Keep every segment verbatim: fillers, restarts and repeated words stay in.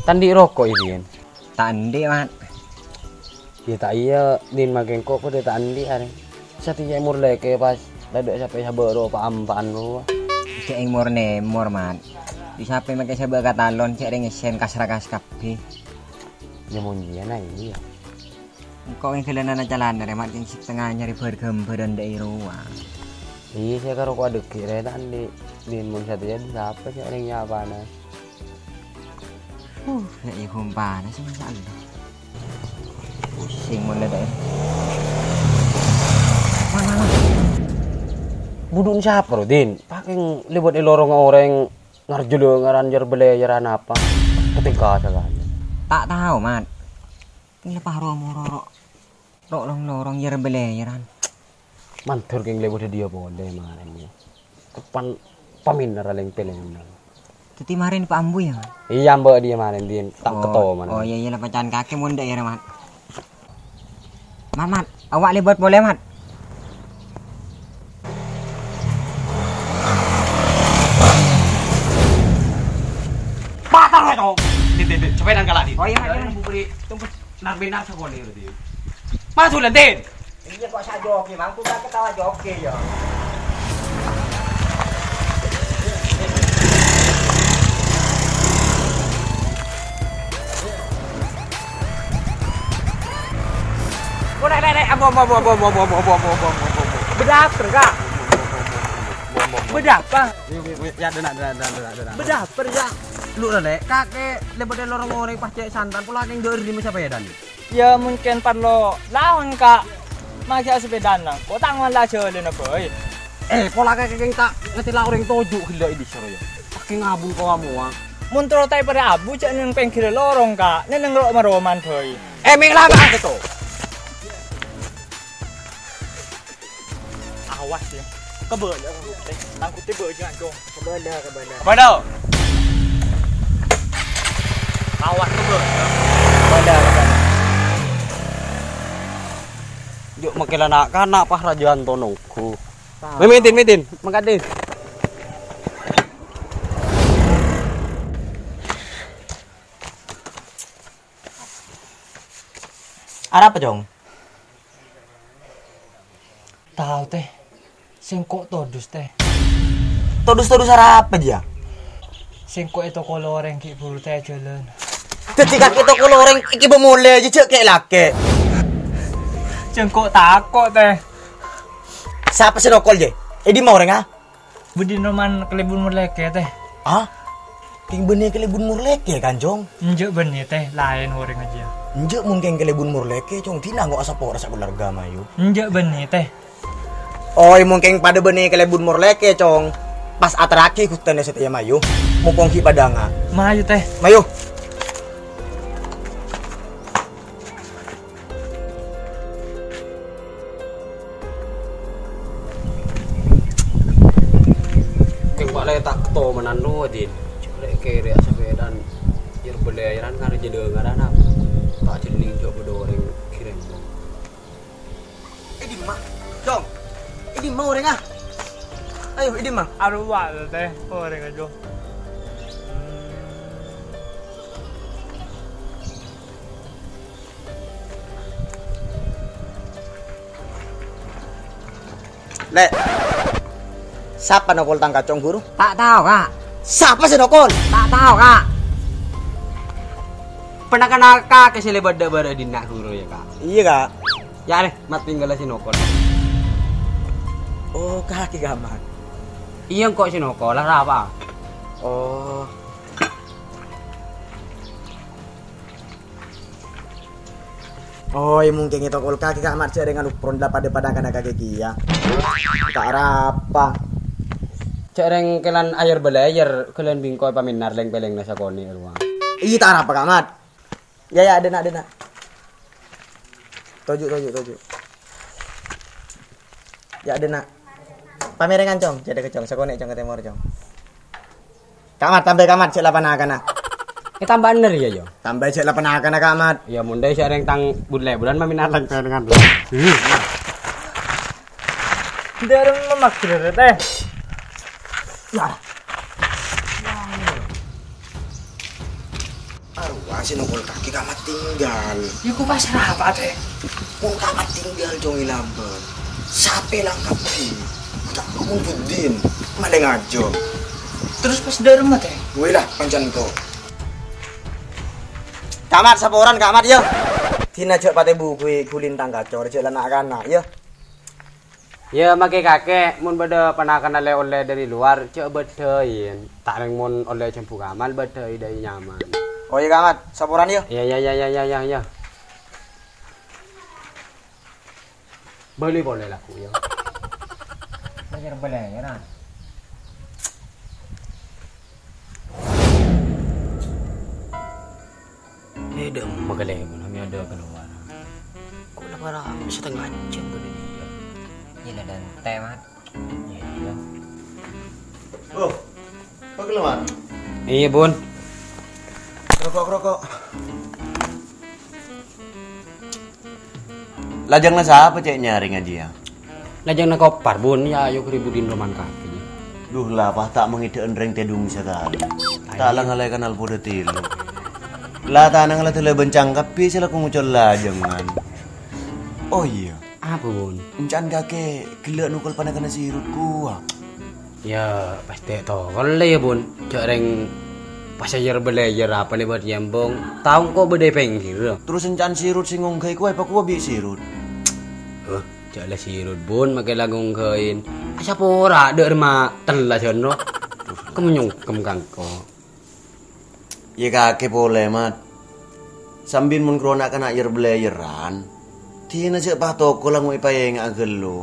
Ta' andi' roko', Din? Ta' andi', Mat. Iyâ, ta' iyâ, Din, make engko' kodhu ta' andi' arè. Satèya èmor lèkè pas tadâ' sapè sabâ' ro pa-ampa'an rowa. Cè' èmor-nèmor, Mat. Di sapè make sabâ' katalon, cè' rèng essèn kas-rakas kabbhi. Yâ, mon jiyâ, na, iyâ. Engko' èngghâlâna calana rè, Mat, kèng sè tengnga nyarè bâr-ghâmbhârân dâ' è rowa. Iyâ, sè karo kowa dhâggi' rè, ta' andi'. Din, mon satèya, sapa sè orèng nyapana? Huh, ya, iya, humpana sih, masya Allah. Pusing mon lè, ta', ya. Wah, wah, wah. Budhu'na sapa, ro, Din? Pakèng lèbât è lorongnga orèng ngarjâ lèngaran yâr-bâlèyâran apa? Ketika sakalè. Ta' tao, Mat. Kèng la paro moro ro-, ro' long-lorong yâr-bâlèyâran. Mandhâr kèng lèbât dâddhiyâ polè marèn, ya. Kapan pamènara lèng-pèlèngan. Dhâddhi marèn pa ambu, ya, Mat? Iyâ, mbok dâddhiyâ marèn, Din. Ta' Oh, keto, man. Oh, iyâ, iyâ, la pacan kakè mon dâ' iyâ, Mat. Mat, Mat, awak lèbât polè, Mat. Patar, weh, Cong. Dit, dit, dit. Cepet nang kala, dit. Oh, iya, Mat, iya, Mat. Buburi. Tunggu. Nar-bènar sakonè', dit. Maju, Lantin. Iya, kok sa joki, Mang? Bukan ketawa joki, ya. Kok nek, nek, nek, ambo, ambo. Bâdâ apa, Kak? Bâdâ apa? Ya, ya, ya, ya, dena, dena, dena, dena, dena. Bâdâ apa, ya? Lu, Lek, kakè lèbât è lorong orèng pas cè' santan, pola kèng dâri ma sapèdana. Ya, mungkin parlo laon, Kak. Makè sapèdana, kok tangan la jhâlâna bhâi. Eh, pola kakè kèng ta' ngatèla orèng toju' ghellâ' è dissa' rowa. Pakè ngabun kowa mowa. Mon trotoar padâ abu, jhâ' neng pèngghirra lorong, Kak. Neng ro'-maroman bhâi. Eh, mèng la kakè to. Awas, ya. Kebal, ya, tangkutè. Tangkutè bâjâ, Cong. Kebal, kebal. Kebal. Awas, kebal. Kebal, kebal. Jhâ' makè la na'-kana' pas rajâan to nonggu. Tah. Mè', mèdin, mèdin. Mangkat, Din. Arapa, Cong? Tao, Tè. Sèngko' todus, Tè. Todus-todus arapa, jiyâ? Sèngko' ètokol orèng ghi' buru, Tè, jhâlân. Dhâddhi kakè ètokol orèng èghibâ molè, jiyâ, jhâ' kè-lakè. Sèngko' tako', Tè. Sapa sè nokol, jiyâ? È dimma orèngnga? Bâdâ è romana Kalèbun Morlèkè, Tè. Ah? Kèng bânnè Kalèbun Morlèkè, kan, Cong? Enjâ' bânnè, Tè, laèn orèngnga jiyâ. Enjâ' mon kèng Kalèbun Morlèkè, Cong, dinah ngo' asapora sakeluarga, mayu. Enjâ' bânnè, Tè. Oi, mon kèng padâ bânnè Kalèbun Morlèkè, Cong. Pas aterraghi ghustèna satèya, mayu. Mompong ghi' padâ nga'. Mayu, Tè. Mayu. Kèng pa' lè ta' katomanan rowa, Din. Lè' kèrè' asapèdana yâr-bâlèyâran karè jhâlângara apa? Ta' jhelling jhâ' bâdâ orèng ghirèng, Cong. È dimma? Cong. È dimma orèngnga? Ayo, è dimma? Arowa, Tè, orèngnga, Cong. Lè', sapa nokol tang kacong, Guru? Ta' tao, Ka'. Sapa sè nokol? Ta' tao, Ka'. Pènakana kakè sè lè bâdâ bârâ' dinna', Guru, yâ, Ka'? Iyâ, Ka'. Yâ, arè, Mat, tinggal sè nokol. Oh, kakè, Ka', Mat. Iyâ, engko' sè nokol, arapa? Oh. Oh, è mungkin ètokol kakè, Ka' Mat, jhâ' rèng anu pron la padâ-padâ kana kakè kèya. Ta' arapa. Jhâ' rèng kèlan ayèr-bâlèyèr ghâlân bingko èpamènar lèng-pèlèngnga sakonè' rowa. Iyâ, ta' arapa, Ka' Mat. Yâ, yâ, dâna', dâna'. Toju', toju', toju'. Yâ, dâna'. Pamèrèngan, Cong. Jhâ' dâ' ka, Cong. Sakonè', Cong, ka tèmor, Cong. Ka' Mat, tambâi, Ka' Mat, jhâ' la panakana. Eh, tambâi bhender, yâ, yâ. Tambâi jhâ' la panakana, Ka' Mat. Yâ, mon dâ' sè rèng tang bun-lèburan mamènar lèng-pèlèngnga. Dârem magrere, Tè. Yâ. Arowa sè nongkol kakè Kamat tinggal. Yâ, kok pasrah apa, Dek? Mon Kamat tinggal, Cong, è lambân. Sapè langkap lagi? Kok ta' mon buddhin, malè ngajhâm. Terros pas dhâremma, Dek? Wè lah, pancèn kok. Kamat, saporan, Kamat, yâ. Dina jhâ' patè bugui ghulintang kacor, jhâ' la na'-kana', yâ. Yâ, makè kakè, mon bâdâ panakanna lè-ollè dâri lowar, jhâ' bâddhâi. Ta' rèng mon ollè jhâmbhu Kamat, bâddhâi dâi nyaman. Oh, yâ, Kamat. Saporan, yâ. Yâ, yâ, yâ. Bâli polè lagghu', yâ. Bâjâr bâlâjârân. Eh, dâ' emma kalèbun, mè' adâ' kalowar. Kok la para setengah jam bâdâ iyâ? Iyâ, la dântè, Mat. Iyâ. Oh, kok kalowar? Iyâ, Bun. Roko', roko'. Lajângnga sapa cè' nyarèngnga jiyâ? Lajângnga Kopar, Bun, yâ, ayo ghâri' budina roman kakè. Duh, la pas ta' mangèdhâ'ân rèng tèdung sakalè. Ta' la ngalèkanal podhâ tèlo. La tanang la dâlâ bân cangkabbhi sè la kongocol lajângan. Oh iyâ. Apa, Bun? Enca'na kakè ghellâ' nokol panakanna Sirut kowa. Yâ, pastè tokol la yâ, Bun. Jhâ' rèng pas èyèr-bâlèyèr apa lèbât yembong. Tao engko' bâdâ è pèngghirrâ. Terros enca'na Sirut sè ngongghâi kowa èpakowa bi' Sirut. Heh, jhâ' la Sirut, Bun, makè la ngongghâi. Asapora dâ' remma tella sè onno. Kem-nyongkem ka engko'. Yâ kakè polè, Mat. Sambi mon karo na'-kana' yèr-bâlèyèran, dina jhâ' pas tokol la ngo'è paènga'a ghâllu.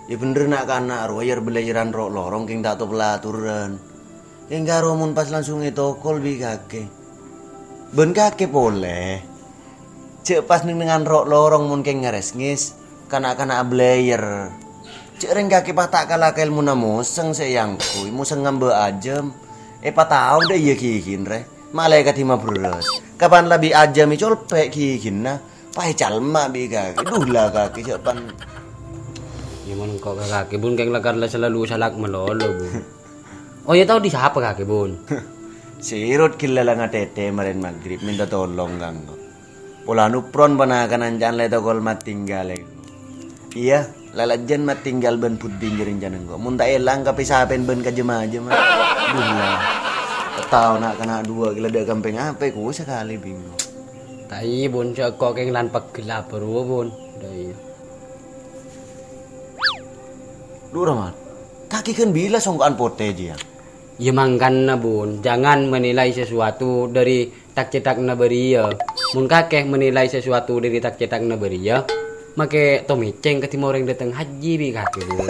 Yâ bhendher na'-kana' rowa yèr-bâlèyèran ro'-lorong kèng ta' to-, palatorrân. Kèng karo mon pas langsung ètokol bi' kakè. Bân kakè polè. Jhâ' pas neng-nengngan ro'-lorong mon kèng ngarèsngès, kana'-kana' abâlèyèr. Jhâ' rèng kakè pas ta' kala ka èlmona mosèng sè èangghuy, mosèng ngambâ' ajâm. Èpatao dâ' iyâ ghighina rè, malaèkat dimma bherrâs. Kapan la bi' ajâm ècolpè' ghighina, pas ècalma' bi' kakè. Duh la kakè jhâ' pan. Yâ mon engko' ka kakè, Bun, kèng lakar la salalu salak malolo, Bun. Oh, yâ tao dâri sapa kakè, Bun? Sirut ghellâ' la ngatètè marèn maghrib, mènta tolong ka engko'. Pola nopron panakanna enca'na la ètokol Mat tinggal, engko'. Iyâ, la lajân Mat tinggal bân buddhi jârèya enca'na engko'. Mon ta' èlang kapèsapèn bân ka jemma-jemma. Duh, la. Tao na'-kana' duwâ' ghellâ' dâ' kampèng apa, ko sakalè bingung. Ta' iyâ, Bun, jhâ' engko' kèng lan pegghel apa rowa, Bun. Dâ' iyâ. Lurah, Mat. Kakè ghân bilâ songko'an potè jiyâ? Yâ mangkana, Bun, jangan menilai sesuatu dari tak-cetakna bâriyâ. Mon kakè menilai sesuatu dari tak-cetakna bâriyâ, makè to-mècèng kadhi orèng dâteng hajji bi' kakè, Bun.